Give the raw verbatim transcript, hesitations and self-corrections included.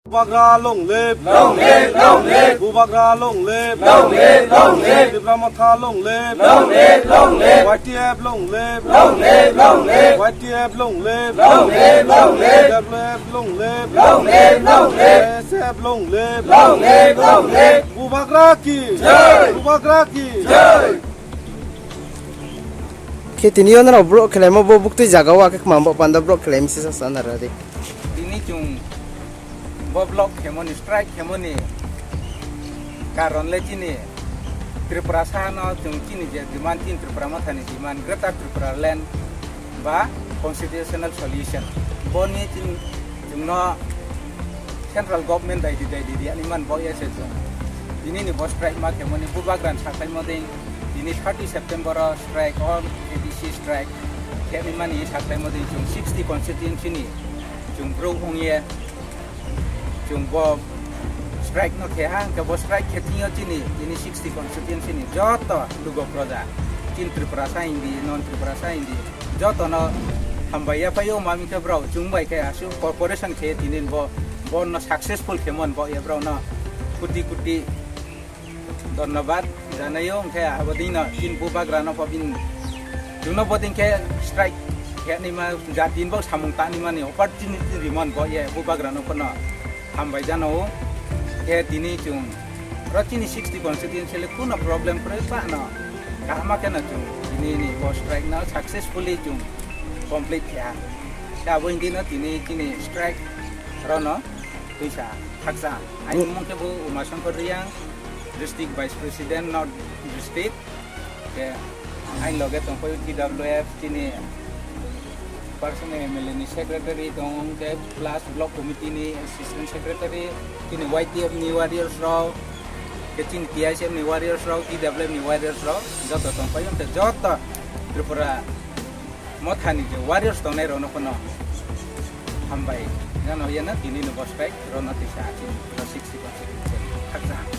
Bubagra long live, long live, long live. Bubagra long live, long live, long live. Tipra Motha long live, long live, long live. Y T F long live, long live, long live. Y T F long live, long live, long live. T W F long live, long live, long live. I S F long live, long live, long live. Bubagra ki jai, Bubagra ki jai. Khe tini yo nrao brouh khelaimo bo buktui zaga wo akhe kma bo panda brouh khelaimo se sa sa nara di. Tini chung bo block khemo ni, strike khemo ni karon le chini Tripura sa no chung chini je demand, chini Tripura Motha ni demand, Greater Tripura Land ba constitutional solution. Bo ni chini chung no central government dai di, dai di, di ani man bo ye se chung. Tini ni bo strike ma khemo ni Bubagra ni sakhlaimo dei, tini thirty September wo strike, all A D C strike khe ni mani sakhlaimo dei chung sixty constituency ni chung brouh ong ye chung bo strike no khe ha, hing khe bo strike khe thing yo chini, chini sixty constituency ni joto lugo proja, chini Tripura sa hing di, non Tripura sa hing di, joto no hambai ya phai ou, mami khe brao chung bai khe asuh cooperation khe tini bo, bo no successful khe mon bo ye brao no kuti kuti dhonnobad janai ou, hing khe abo dei no chini Bubagra no pho bini chung no bodei khe strike khe naima jati ni bo samung tang naima ni opportunity ri mon bo ye Bubagra no pho no hambai jano ou. Khe tini chung ro chini sixty constituency le kuno problem kroi ba no kaham khe no chung tini ni bo strike no successfully chung complete khe ha. Khe abo hing di no tini chini strike ro no tuisa khakchang. Aini mmung khe bo Uma Shankar Reang, District Vice President, North District. Khe aini loge tongphai ou T W F chini personal M L A ni secretary tong ou, khe plus block committee ni assistant secretary, chini Y T F ni warriors rao, khe chini T I C F ni warriors rao, T W F ni warriors rao joto tongphai ou, khe joto Tripura Motha ni je warriors tongnai rao no pho no hambai jano ye no tini ni bo strike ro no tuisa chini ro sixty constituency khakchang.